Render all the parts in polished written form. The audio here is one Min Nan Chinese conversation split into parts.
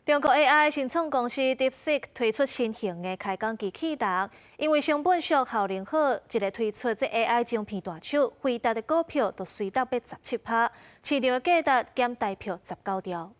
中國 AI 新創公司 DeepSeek 推出新型的開講機器人，因為成本俗、效能好，一个推出這 AI 晶片大手，輝達的股票就隨落欲17趴，市場的價值減大票19兆。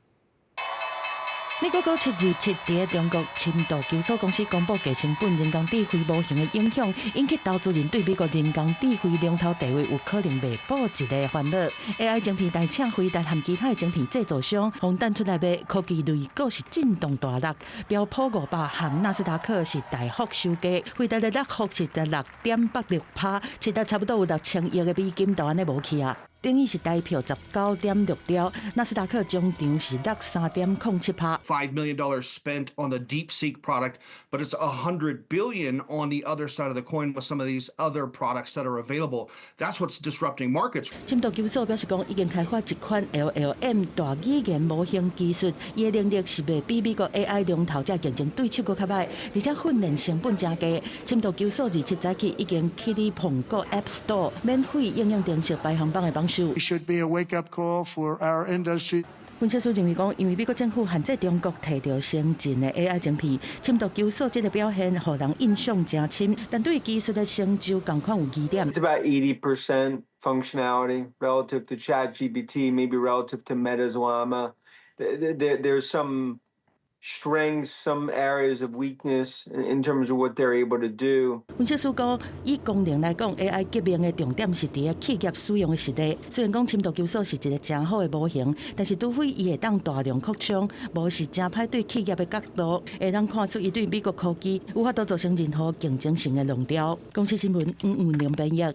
美國股7月27佇中國深度求索公司公布低成本人工智慧模型的影響，引起投資人對美國人工智慧龍頭地位有可能袂保一个煩惱。AI 晶片大廠輝達和其他的晶片製造商，予彈出來賣科技類股是震盪大落，標普500和納斯達克是大幅收低，輝達的落幅是達6.86趴，市值差不多有6000億的美金都按呢無去啊。等於是台票19.6兆，納斯達克終場是落3.07趴。 $5 million spent on the DeepSeek product, but it's 100 billion on the other side of the coin with some of these other products that are available. That's what's disrupting markets. 深度求索表示講，已經開發一款 LLM 大語言模型技術，伊的能力是袂比美國 AI 龍頭這競爭對手閣較䆀，而且訓練成本誠低。深度求索27早起已經去佇蘋果 App Store 免費應用程式排行榜的榜首。 Should be a wake-up call for our industry. 分析師認為講，因為美國政府限制中國提著先進的 AI 晶片，深度求索這个表現，予人印象誠深，但對技術的成就仝款有疑點。 It's about 80% functionality relative to ChatGPT, maybe relative to Meta's Llama. There's some strengths, some areas of weakness in terms of what they're able to do. 分析師講，以功能來講，AI 革命的重點是佇咧企業使用的實例。雖然講深度求索是一个誠好的模型，但是除非伊會當大量擴充，無是誠歹對企業的角度，會當看出伊對美國科技有法度造成任何競爭性的浪潮。公視新聞黃雲玲編譯。